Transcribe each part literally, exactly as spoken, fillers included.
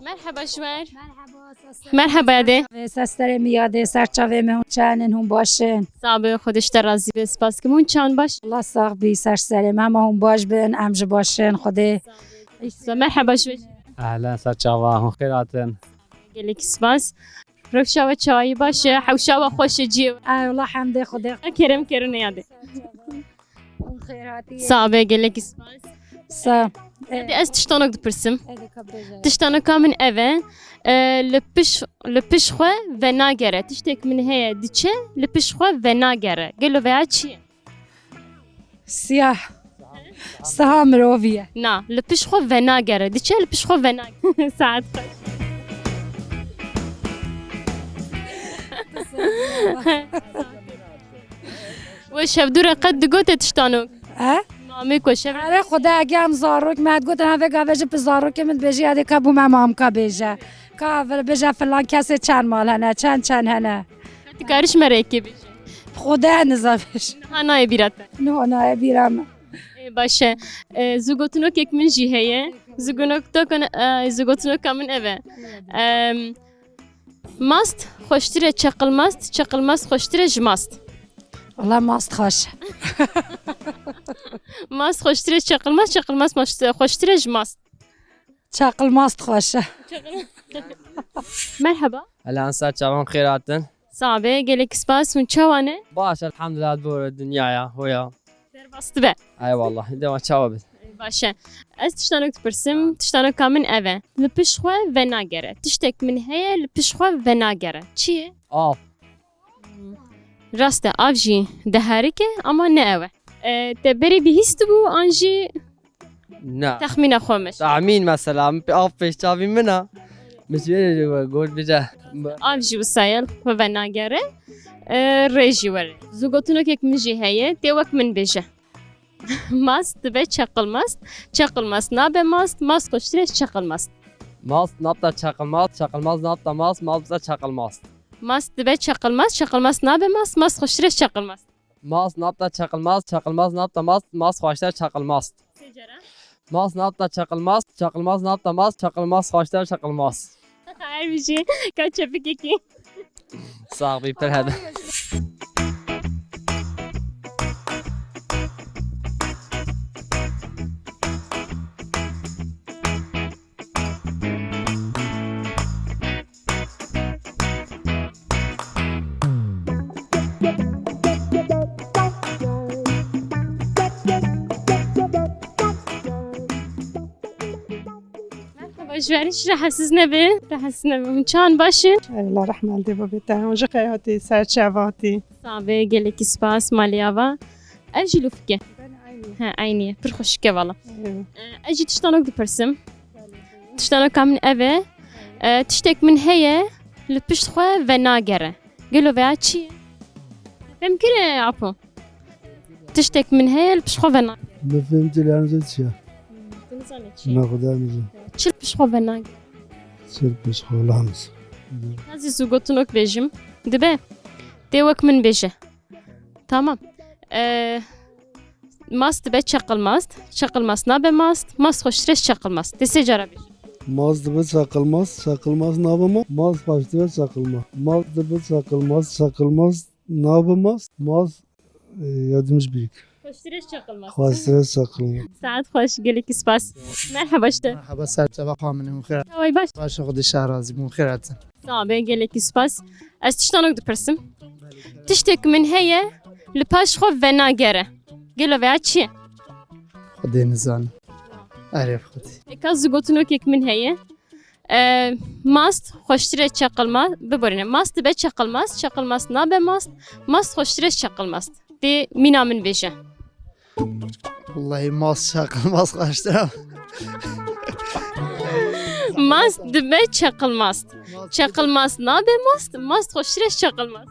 Merheba ji we re. Merheba, ses Merheba, yadê. Ser serê min yadê, ser çavê min hûn çanin, hûn başin. Sax be, Xwedê ji te razî be, spas dikim. Hûn çawan baş? Allah sax bî, ser serê min, hema hûn baş bin, em jî başin, Xwedê. Merheba ji we re. Ehlen, ser çava, hûn xêr hatin. Gelekî spas. Rewşa we çawa ye, baş e? Hewşa we xweş e, cihê we? Ay, wela hemdê Xwedê. Kerem kerine yadê. Hûn xêr hatî. Sax be, gelekî spas. Sa. Hadi ez tiştanok dipirsim. Hadi, ka bêje. Tiştanoka min ev e. E, li piş, li piş xwe venagere. Tiştek min heye diçe, li piş xwe venagere. Gelo veya çi ye? Siyah. Siha mirovî ye. Na, li piş xwe venagere. Diçe li piş xwe venagere. Saet xweş. We şevdûre qet digote tiştanok? He? Mamê ku şev- Erê Xwedê, ege em zarok me digotin, vê gavê jî bi zarokê min dibêjî, yadê ka bû me mamka bêje. Ka vir-, bêje filan kesê çend mal hene, çend çend hene. Ti karî ji me re yekê bêje. Xwedê niza bêje. Niha nayê bîra te. Niha nayê bîra me. Ê, baş e. Ê, zûgotinokek min jî heye. Zûgonok-, tokon-, ê, zûgotinoka min ev e. Em, Mast xweştir e çeqilmast, çeqilmast xweştir e ji mast. Wala mast xweş. Mast xweştir e çeqilmast, çeqilmast xweştir e ji mast. Çeqilmast xweş e. Merheba. Helen, ser çavan xêr hatin. Sax be, gelek spas. Hûn çawa ne? Baş, elhamdulillah, bore dinyaya, hoya. Derbas dibe. Ay wallah, dema çawa bit. Baş e. Ez tiştanok dipirsim, tiştanoka min ev e. Li piş xwe venagere. Tiştek min heye, li piş xwe venagere. Çi ye? Av. Rast e, av jî diherike, ama ne ew e. E, te berê bihîstibû, an jî Ne. Texmîna xwe me. Tahmîn mesela, min pê av pêş çavî min e. Min ji wê re got bije. Av jî wisa ye, xwe venagere. E, rê jî were. Zûgotinokek min jî heye, tê wek min bêje. Mast dibe çeqilmast, çeqilmast nabe mast, mast xweştir e ji çeqilmast. Mast nabda çeqilmast, çeqilmast nabda mast, mast bida çeqilmast. Mast dibe çeqilmast, çeqilmast nabe mast, mast xweştir e ji çeqilmast. Mast nabda çeqilmast, çeqilmast nabda mast, mast xweştir e ji çeqilmast. Sê cara. Mast nabda çeqilmast, çeqilmast nabda mast, çeqilmast xweştir e ji çeqilmast. Her bijî, ka çepikekî. Sax bî, pir hebe. Merhaba, ji we re hiç rahatsiz nebe, rahatsiz nebe. Hûn çawan baş in? Ey, Allah rehmet dê babê te. Hûn ji qey hatî, ser çava hatî? Sax be, gelekî spas, malê ava. Ev jî lûfik e. He, eynî ye. Pir xweşik e vala. Ee, ez jî tiştanok dipirsim. Tiştanoka min ev e. Ee, tiştek min heye, li pişt xwe venagere. Gelo veya çi ye? Fêm kire, apo? Tiştek min heye, li pişt xwe venagere. Min fêm kir, yani çi ye? Hmm, tu nizanî çi ye? Na, Xwedê nizan. Çi li pişt xwe venagere? Çi li pişt xwe, wela nizan. Ez ê zû gotinok bêjim. Dibe, tê wek min bêje. Tamam. Ee, mast dibe çeqilmast, çeqilmast nabe mast, mast xweştir e ji çeqilmast. Tê sê cara bêje. Mast dibe çeqilmast, çeqilmast nabe mast, mast xweştir e ji çeqilmast. Mast dibe çeqilmast, çeqilmast nabe mast, mast, e, ya din ji bîr kir. Xweştir e ji çeqilmast. Xweştir e ji çeqilmast. Saet xweş, gelekî spas. Merheba ji te. Merheba, ser çava xwe min, hûn xêr. Çaway baş? Baş, Xwedê şer razî bûn, xêr hatin. Sax be, gelekî spas. Ez tiştanok dipirsim. Tiştek min heye, li paş xwe venagere. Gelo veya çi ye? Xwedê nizanim. Erê Xwedê. Eka zû gotinokek min heye. E, mast xweştir e çeqilmast. Biborîne. Mast dibe çeqilmast, çeqilmast nabe mast. Mast xweştir e çeqilmast. Tê mîna min bêje. Wellahî mast çeqilmast xweştir e. Mast dibe çeqilmast. Çeqilmast nabe mast, mast xweştir e çeqilmast.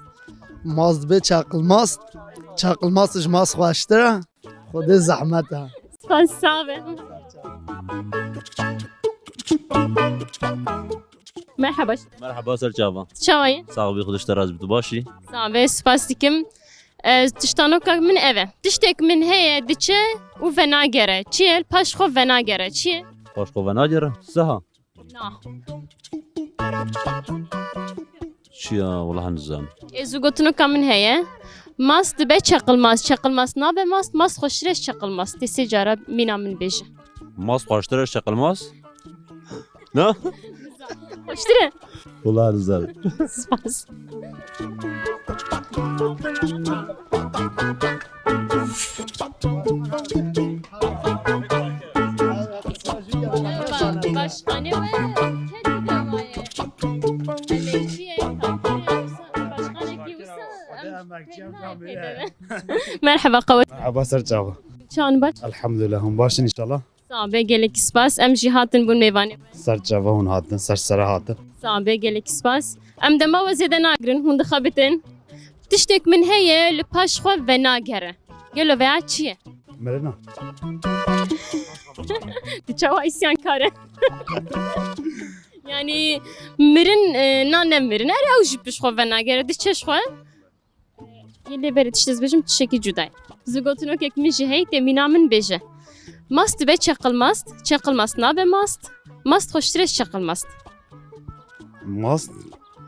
Mast dibe çeqilmast, çeqilmast ji mast xweştir e. Xwedê zehmet e. Spas, sax be. Merheba. Merheba, ser çavan. Çawa yî? Sax bî, Xwedê ji te razî bî, tu baş î? Sax be, spas dikim. E, tiştanoka min ev e. Tiştek min heye diçe û venagere. Çi ye? Li paş xwe venagere. Çi ye? Paş xwe venagere. Siha. Na. Çi ya? Welahi nizam. Ê, zû gotinoka min heye. Mast dibe çeqilmast. Çeqilmast nabe mast. Mast xweştir e ji çeqilmast. Tê sê cara mîna min bêje. Mast xweştir e ji çeqilmast? Ne? Xweştir e. Welahi nizam. Spas. Başxane we kedî de maye. Belediye, kafeye, başxanekî wisa, em pêk nayê pê de. Merheba, qewet. Merheba, ser çava. Çawan baş? Elhamdülillah, hûn baş in inşallah. Sağ be, gelek spas. Em jî hatin bûn mêvanê. Ser çava hûn hatin, ser sera hatin. Sağ be, gelek spas. Em dema we zêde nagirin, hûn dixebitin. Tiştek min heye, li paş xwe venagere. Gelo veya çi ye? Mirina. Tu çawa îsyankar e? Yani mirin, e, na ne mirin. Erê ew jî piş xwe venagere, diçe ji xwe. Yê lê berê tişt ez bêjim, tiştekî cuda ye. Zû gotinokek min jî heye, tê mîna min bêje. Mast dibe çeqilmast, çeqilmast nabe mast. Mast xweştir e ji çeqilmast. Mast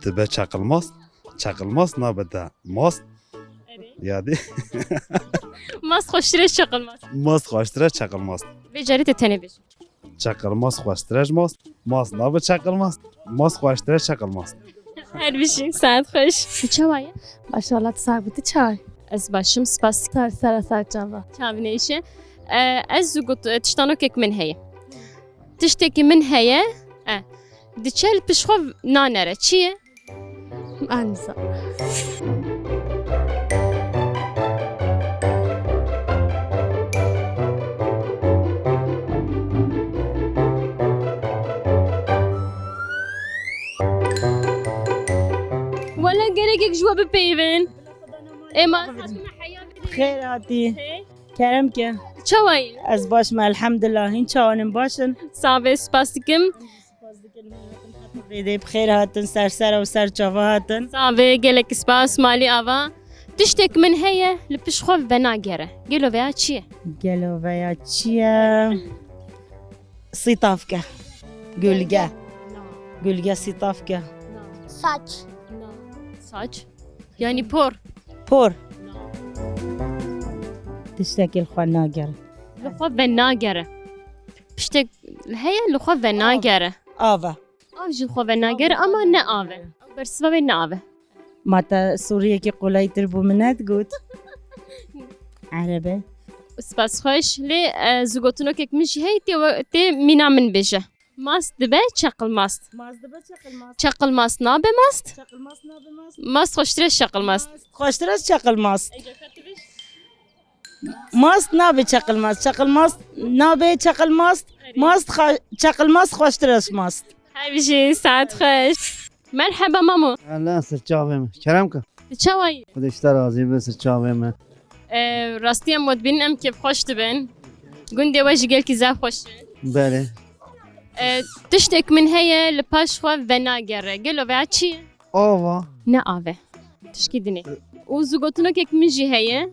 dibe çeqilmast, çeqilmast nabe te mast. Erê. Yadî. Mast xweştir e ji çeqilmast. Mast xweştir e ji çeqilmast. Vê carê tê tenê bêjim. Çeqilmast xweştir e ji mast. Mast nabe çeqilmast. Mast xweştir e ji çeqilmast. Her bijî, saet xweş. Tu çawa ye? Maşallah, tu sax bî, tu çawa yî? Ez başim, spas. Ser sera, ser çava. Çavinêşe. E, ez zû got, e, tiştanokek min heye. Tiştekî min heye, e, diçe li piş xwe nanere. Çi ye? Anza. Wele gerekek ji we bipeyivin. Ê ma Xêr hatî. Kerem ke. Çawa yî? Ez baş me, elhamdulillah. Hîn çawan in, baş in? Sağ be, spas dikim. Spas dikim, hûn hatin xetir vêdê, bi xêr hatin, ser sera û ser çava hatin. Sağ be, gelek spas, malî ava. Tiştek min heye, li piş xwe venagere. Gelo veya çi ye? Gelo veya çi ye? Sîtavke. Gulge. Gulge sîtavke. Saç. Saç. Yani por. Por. Tiştekî li xwe nagere. Li xwe venagere. Tiştek heye li xwe venagere. Av e. Av jî li xwe venagere ama ne av e. Bersiva wê ne av e. Ma te soriyekî qolaytir bo min nedigot? Erebe. Spas xweş. Lê, e, zû gotinokek min jî heye, tê we, tê mîna min bêje. Mast dibe çeqilmast. Mast dibe çeqilmast. Çeqilmast nabe mast. Çeqilmast nabe mast. Mast xweştir e ji çeqilmast. Mast xweştir e ji çeqilmast. Mast nabe çeqilmast. Çeqilmast nabe çeqilmast. Mast xa-, çeqilmast xweştir e ji mast. Her bijî, saet xweş. Merheba mamo. Ela, ser çavê min. Kerem ke. Tu çawa yî? Xwedê ji te razî be, ser çavê min. E, rastî em we dibînin, em kêfxweş dibin. Gundê we jî gelkî zaf xweş e. Belê. E, tiştek min heye, li paş xwe venagere. Gelo veya çi ye? Ava. Ne av e. Tişkî dinê. Û zû gotinokek min jî heye.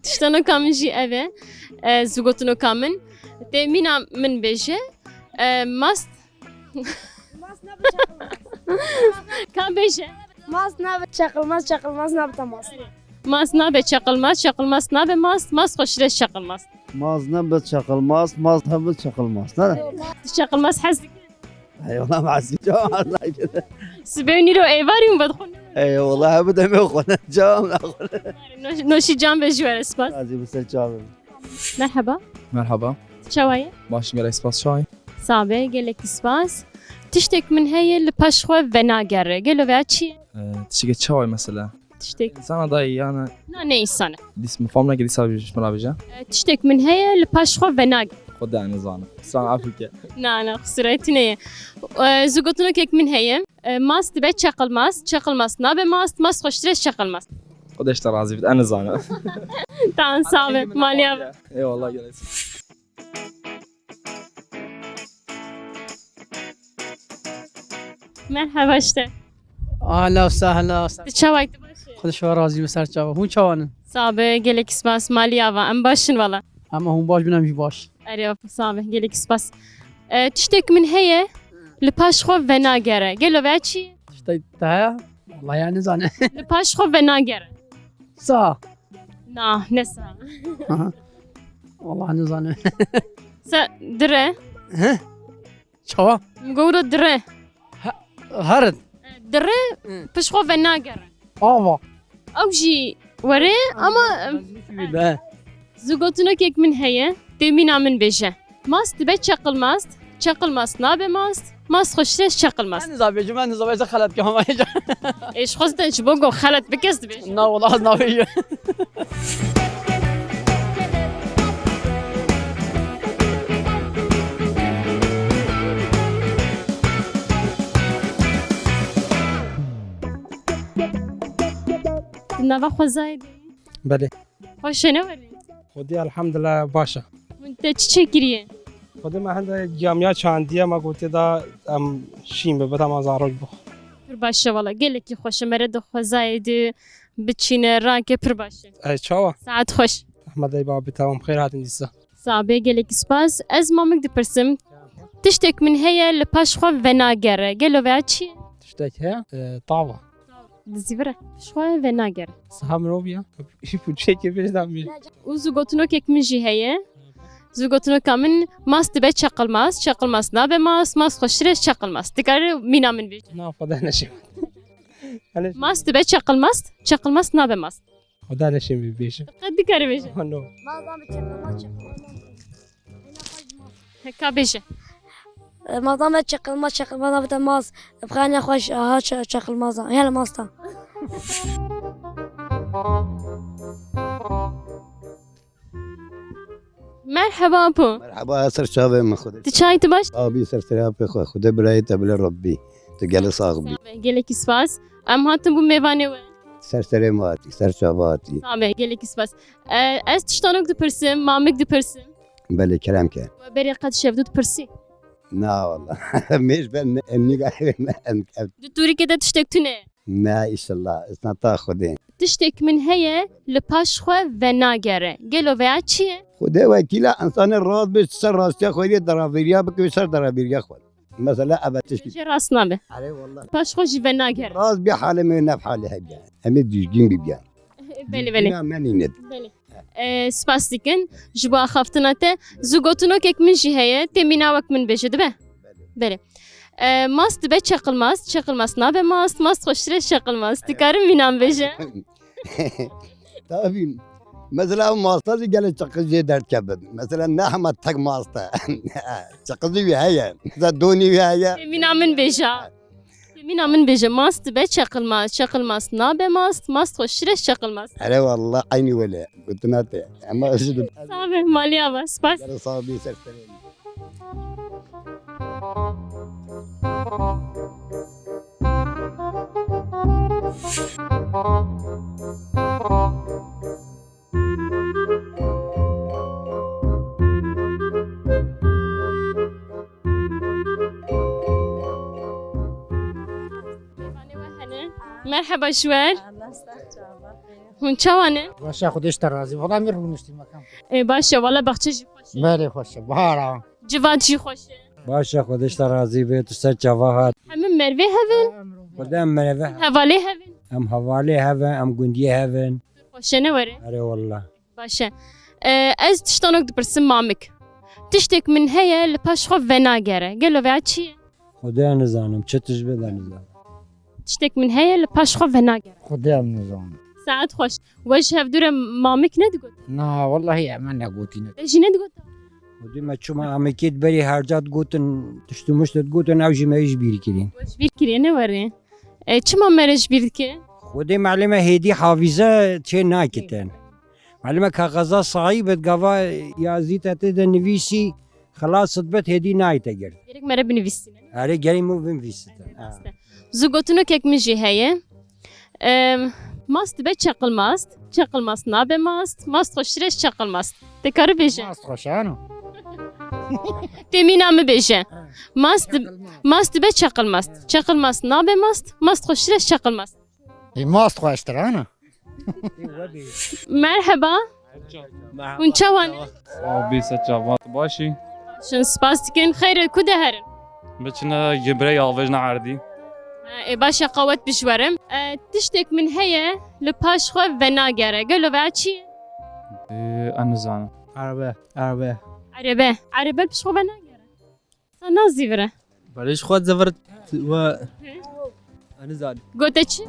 Tiştanoka min jî ev e. E, zû gotinoka min. Tê mîna min bêje. E, mast. Ka bêje. Mast nabe çeqilmaz, çeqilmaz nabe te mast. Mast nabe çeqilmaz, çeqilmaz nabe mast, mast xweştir e ji çeqilmaz. Mast nabe çeqilmaz, mast nabe çeqilmaz. Ne? Tu çeqilmaz hez dikî? Eyvallah, mast. Sibê û nîro êvarî min vedixwin. Eyvallah, hebe demê xwe ne. Cam naxwe. No-, noşî can be ji we re, spas. Razî be, ser çavê min. Merheba. Merhaba. Çawa ye? Baş, gelek spas, çawa yî? Sabe, gelek spas. Tiştek min heye, li paş xwe venagere. Gelo veya çi ye? Ee, tiştekî çawa yî mesela? Tiştek. Însana dayî yani. Na, ne însane. Dîs min fam neke, dîsa ji min re bêje. Ee, tiştek min heye, li paş xwe venagere. Xwedê ez nizanim. Îslam Afrika. Na, na, qisûrê tune ye. Ee, zû gotinokek min heye. Ee, mast dibe çeqilmast, çeqilmast nabe mast, mast xweştir e ji çeqilmast. Xwedê ji te razî bit, ez nizanim. Tamam, sağ ol. Malî ava. Eyvallah, gelek. Merhaba işte. Ahla sahla. Tu çawa yî, tu baş î? Xwedê ji we razî be, ser çava. Hûn çawa ne? Sax be, gelekî spas, malî ava. Em baş in wala. Hema hûn baş bin, em jî baş. Erê, sax be, gelekî spas. E, tiştek min heye, li paş xwe venagere. Gelo veya çi? Tiştek te heye? Wala ya nizane. Li paş xwe venagere. Sa. Na, ne sa. Aha. Wala nizane. Sa dire. He? Çawa? Min got dire. He, herin. Dire, Hı. Piş xwe venagere. Ava. Ew jî were, ama, Be. Zû gotinokek min heye, tê mîna min bêje. Mast dibe çeqil mast, çeqil mast nabe mast, mast xweştir e ji çeqil mast. Ben niza bêjim, ben niza bêjim, xelet ke hema hêja. Ê, ji xwe zî ji bo ku xelet bike ez dibêjim. Na, wala ez nabêjim. Di nava xwezayê de yî? Belê. Xweş e, ne welê? Xwedê elhamdulillah baş e. Hûn te çi çêkiriye? Xwedê me hende camiya çandiye, me gotiye da em şîn bibin, dema zarok bixwe. Pir baş e wala, gelekî xweş e, mere di xwezayê de biçîne, rake pir baş e. Ey, çawa? Saet xweş. Ehmed ey babî, tamam, xêr hatin dîsa. Sabe, gelekî spas. Ez mamik dipirsim. Tiştek min heye li paş xwe venagere. Gelo veya çi ye? Tiştek heye? E, tava. Dizîvire. Ji xwe venagere. Siha miroviya. Î pûçekê bêjdan bêj. Û zû gotinokek min jî heye. Zû gotinoka min, mast dibe çeqil mast, çeqil mast nabe mast, mast xweştir e ji çeqil mast. Dikarî mîna min bêjî? Na, xwe de neşê. Mast dibe çeqil mast, çeqil mast nabe mast. Xwe de neşê min bêjî. Qet dikarî bêjî? No. Heka bêje. Madame çakılmaz, çakılmaz abi de maz. Bxane xweş, aha, ça-, çakılmaz. Hele masta. Merheba apo. Merheba, ser çavê min Xwedê. Tu çay, tu baş? Abi, ser serê apê xwe. Xwedê birayê te bile Rabbî. Tu gele sax bî. Sabe, gelekî spas. Em hatin bû mêvanê we. Ser serê me hatî, ser çava hatî. Sabe, gelekî spas. E, ez tiştanok dipirsim, mamik dipirsim. Belê, kerem ke. We berê qet şevdû dipirsî? Na, wala. Mêj ben, em nî-, em, em. Di tûrîkê de tiştek tune? Na, îşillah. Îsna ta Xwedê. Tiştek min heye, li paş xwe venagere. Gelo veya çi ye? Xwedê wekîla, însanê rast bê, ser rastiya xwe yê deravêriya bike, ser deravêriya xwe. Mesela, eve tişkî. Jê rast nabe. Erê, wala. Paş xwe jî venagere. Rast bê halê me, nev halê hebiya. Em ê dijgîn bibiyan. Belê, belê. Dijgîna me nîne. Belê. E, spas dikin ji bo axaftina te. Zû gotinokek min jî heye, tê mîna wek min bêje, dibe? Belê. E, mast dibe çeqil mast, çeqil mast nabe mast, mast xweştir e çeqil mast. Dikarim mîna min bêje? Tabii. Mesela ew masta jî gelek çeqil jê derdikevin. Mesela ne hema tek mast e. Çeqil jî wî heye. Mesela donî wî heye. Tê mîna min bêje. Mîna min bêje, mast dibe çeqil mast, çeqil mast nabe mast, mast xweştir e çeqil mast. Erê wallah, eynî wele. Gotina te. Ema ez jî di- Sabe, malî ava, spas. Gere sax bî, ser serê. Mêvanê we hene. Merheba ji we. Hûn çawa ne? Baş e, Xwedê ji te razî. Wala min rûniştî mekan. Ê, baş e, wala baxçe jî xweş e. Belê xweş e. Bahar a. Civat jî xweş e. Baş e, Xwedê ji te razî be, tu ser çava hat. Hemû mervê hev in. Xwedê em mervê hev. Hevalê hev in. Em hevalê hev in, em gundiyê hev in. Xweş e, ne were? Erê wallah. Baş e. E, ez tiştanok dipirsim mamik. Tiştek min heye li paş xwe venagere. Gelo veya çi ye? Xwedê nizanim, çi tişt be de nizanim. Tiştek min heye li paş xwe venagere. Xwedê em nizanim. Saet xweş. We ji hevdû re mamik nedigot? Na, wallahî em negotîne. Te jî nedigot? Xwedê me çima amekê berî hercat gotin, tişt û mişt gotin, ew jî me ji bîr kirîn. We ji bîr kiriye, ne were? E, çima mere ji bîr dike? Xwedê malê me hêdî hafîze çê nakitin. Malê me kaxeza sahîb it gava yazî te tê de nivîsî, xilas it bit, hêdî nayê te girt. Gerek mere binivîsîne. Erê, gerek min binivîsîtin. Erê, rast e. Zû gotinokek min jî heye. Em, mast dibe çeqil mast, çeqil mast nabe mast, mast xweştir e çeqil mast. Te kari bêje? Mast xweş e, ano. Tê mîna min bêje. Mast, mast dibe çeqilmast. Çeqilmast nabe mast. Mast xweştir e ji çeqilmast. Ê, mast xweştir, ana. Merheba. Hûn çawa ne? Abi, se çawa, tu baş î? Şin spas dikin. Xeyr e, ku de herin? Biçine Gibrey avêjne erdî. Ê, baş e, qawet bişwerim. E, tiştek min heye, li paş xwe venagere. Gelo veya çi ye? Ê, ez nizanim. Erebe, erebe. Erebe. Erebe li piş xwe venagere. Sen nazîvire. Belê ji xwe zivir we. He? Ez nizanim. Gote çi?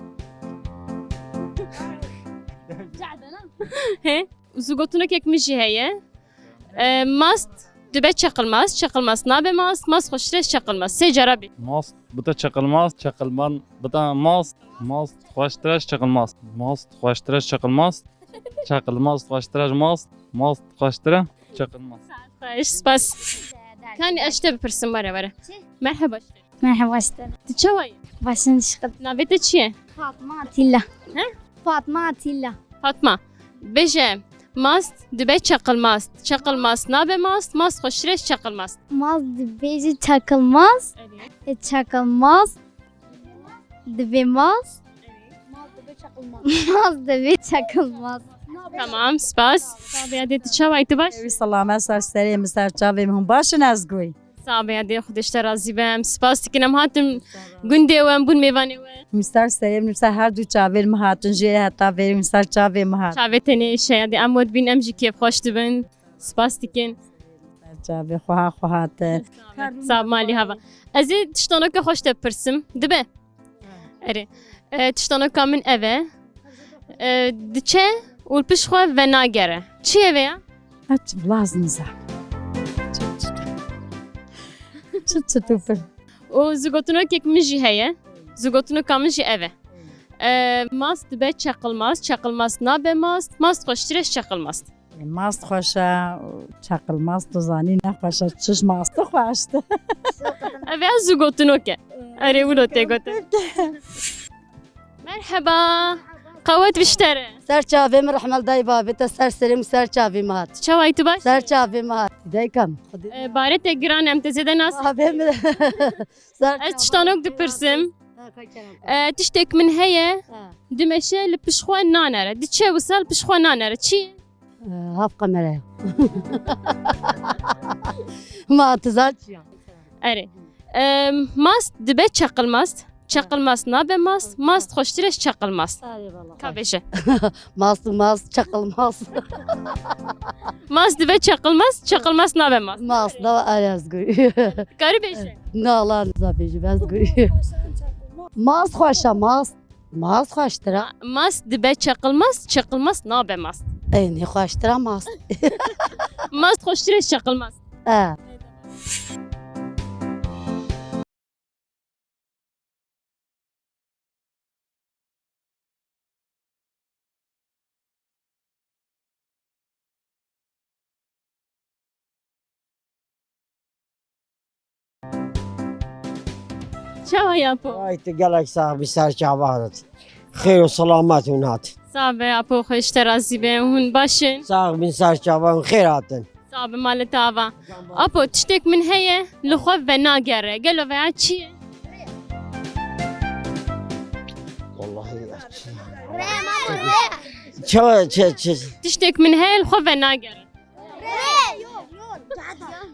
He? Zû gotinokek min jî heye. E, mast dibe çeqilmast, çeqilmast nabe mast, mast xweştir e ji çeqilmast. Sê cara bî. Mast bite çeqilmast, çeqilman bite mast, mast xweştir e ji çeqilmast. Mast xweştir e ji çeqilmast. Çeqilmast xweştir e ji mast, mast xweştir e ji çeqilmast. Xweş, spas. Kanî ez ji te bipirsim, were, were. Çi? Merheba. Merheba, işte. Tu çawa yî? Başın şıkıt. Navê te çi ye? Fatma Atilla. He? Fatma Atilla. Fatma. Bêje, mast dibe çeqilmast. Çeqilmast nabe mast, mast xweştir e ji çeqilmast. Mast dibêje çakılmaz. Evet. E, çakılmaz. Dibe mast. Mast dibe çakılmaz. Mast dibe çakılmaz. Tamam, spas. Sabiha dê, tu çawa yî, tu baş? Ew selamet, ser serê min, ser çavê min. Hûn baş in, ez goy. Sabiha dê, Xwedê ji te razî be. Em spas dikin, em hatin gundê we, em bûn mêvanê we. Min ser serê min, ser her du çavên min hatin, jê heta vêrê min ser çavê min hat. Çavê te nêşe, ya dê em we dibîn, em jî kêfxweş dibin. Spas dikin. Ser çavê xwe ha xwe hatin. Sab malî hava. Ez ê tiştanoke xweş te bipirsim. Dibe? Erê. E, tiştanoka min ev e. E, diçe û li piş xwe venagere. Çi ye vê ya? Ev çi, bila ez nizanim. Çi, çi tu pir? Û zû gotinokek min jî heye. Zû gotinoka min jî ev e. E, mast dibe çeqilmast, çeqilmast nabe mast, mast xweştir e ji çeqilmast. Mast xweş e, çeqil mast tu zanî ne xweş e, çiş mast xweş e. Ev ya zû gotinok e. Erê, wilo tê gotin. Merheba. Qewet bi ji te re. Ser çavê min rehmel dayê bavê te, ser serê min, ser çavê min hat. Çawa yî, tu baş? Ser çavê min hat. Dayka min. Xwedê. E, barê te giran, em te zêde nas. Bavê min. Ser çavê min. Ez tiştanok dipirsim. Ha, ka kerem. E, tiştek min heye. Ha. Dimeşe li piş xwe nanere. Diçe wisa li piş xwe nanere. Çi? Hav qemere. Ma tizar çi ya? Erê. Em, mast dibe çeqilmast. Çeqilmast nabe mast. Mast xweştir e ji çeqilmast. Erê valla. Ka bêje. Mast û mast, çeqilmast. Mast dibe çeqilmast, çeqilmast nabe mast. Mast da erê ez goy. Karî bêje. Na, Allah niza bêjim, ez goy. Mast xweş e, mast. Mast xweştir e. Mast dibe çeqilmast, çeqilmast nabe mast. Ê, nê xweştir e mast. Mast xweştir e ji çeqilmast. E. Çawa yî apo? Ay, tu gelek sax bî, ser çavan. Xêr û selamet hûn hat. Sax be apo, Xwedê ji te razî be. Hûn baş in? Sax bin, ser çavan, xêr hatin. Sax be, malê te ava. Apo, tiştek min heye, li xwe venagere. Gelo veya çi ye? Wallahî ya, çi? Çi, çi, çi? Tiştek min heye, li xwe venagere.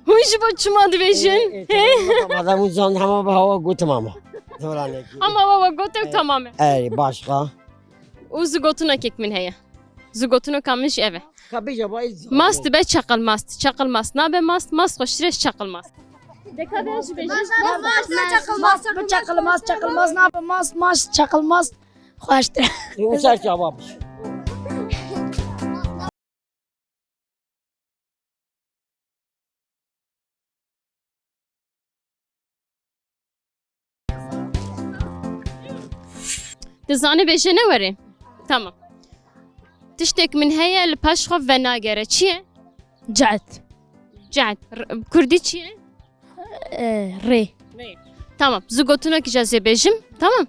Hûn ji bo çima dibêjin? Ê, ê, he? Tamam, madem hûn zan hema bi hewa gotim ama. Ama we, we gote û tamam e. Erê, başqa? Û zû gotinokek min heye. Zû gotinoka min jî ev e. Ka bêje, ba ez. Mast dibe çeqilmast. Çeqilmast nabe mast. Mast xweştir e ji çeqilmast. Deka be ji bêjin. Mast, mast, çeqilmast, çeqilmast, çeqilmast nabe mast, mast, çeqilmast xweştir e. Û ser çava biş. Dizanî bêje ne were? Tamam. Tiştek min heye, li paş xwe venagere. Çi ye? Cehd. Cehd. R-, kurdî çi ye? Ee, rê. Rê. Tamam. Zû gotinokî jî ez ê bêjim. Tamam.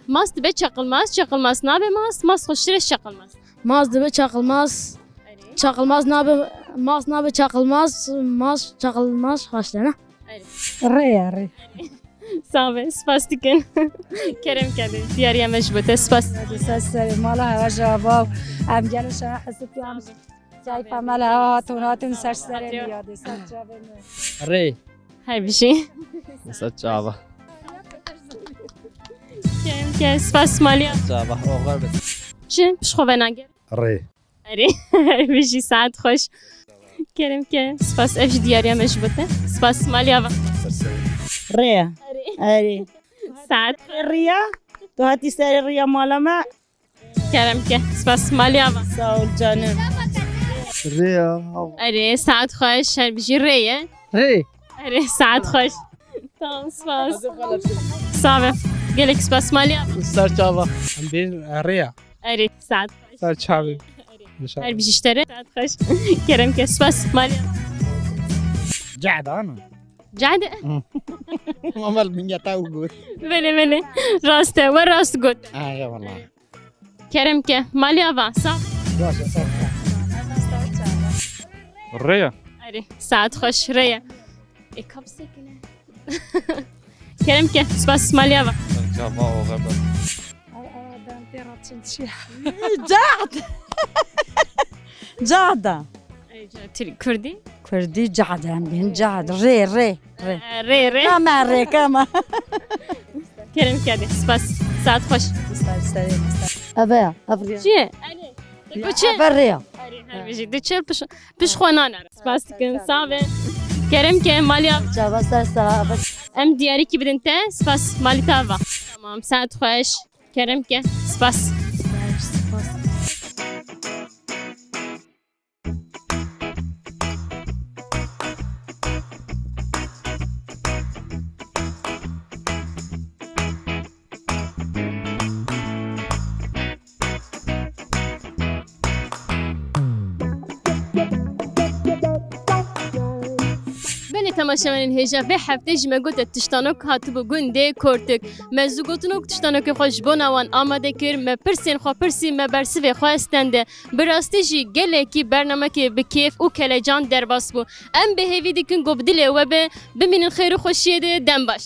Mast dibe çeqilmast, çeqilmast nabe mast, mast xweştir e ji çeqilmast. Mast dibe çeqilmast, çeqilmast nabe, mast nabe çeqilmast, mast çeqilmast xweştir e. Rê ye, rê. Sax be, spas dikin. Kerem ke dê diyariya me ji bo te. Spas. Ser serê mala hewa ji ava û em gelê şewa hesitiyan. Keyfa me li hewa hatin, hatin ser serê me ya dê, ser çavê me. Rê. Her bijî. Ser çava. Kerem ke, spas maliya. Çava, oxir be. Çi? Pişt xwe venager. Rê. Erê, her bijî, saet xweş. Kerem ke, spas, ev jî diyariya me ji bo te. Spas, maliya va. Rê ye. Erê. Erê. Saet. Riya. Tu hatî serê riya mala me. Kerem ke, spas, maliya va. Sağ ol canım. Rê ye. Erê, saet xweş, her bijî, rê ye. Rê. Erê, saet xweş. Tamam, spas. Sax be. Gelek spas, maliya va. Ser çava. Em bên rê ye. Erê, saet xweş. Ser çavê. Her bijî ji te re. Saet xweş. Kerem ke, spas, maliya. Cehda, ana. Cehde? Hı. Ama min ya te got. Belê, belê. Rast e, we rast got. Ha, ya valla. Kerem ke, maliya va. Sağ. Baş e, sağ ol. Rê ye. Erê, saet xweş, rê ye. E, kapsekine. Kerem ke, spas, maliya va. Çava, oxir be. Cad. Cada. Ey, ca-, Tir-, Kurdî? Kurdî cad em bên, cad. Rê, rê, rê. E, rê, rê. Kama rê, kama. Kerem ke dê, spas. Saet xweş. Star, star, star. Eve ya, ev rê ya. Çi ye? Erê. Te Ya, got çi? Eve rê ya. Erê, her bijî. Diçe piş-, piş xwe nane. Spas dikin, sax be. Kerem ke, maliya. Çava ser sağ, eve. Em diyarîkî bidin te, spas, malî te va. Tamam, saet xweş. Kerem ke, spas. Belê temaşevanên hêja, vê heftê jî me gote tiştanok hatibû gundê Kortik. Me zû gotinok tiştanokê xwe ji bona wan amade kir, me pirsên xwe pirsî, me bersivê xwe stende. Bi rastî jî gelekî bernamekê bi kêf û kelecan derbas bû. Em bi hêvî dikin ku bi dilê we be, bimînin xêr û xweşiyê de, dem baş.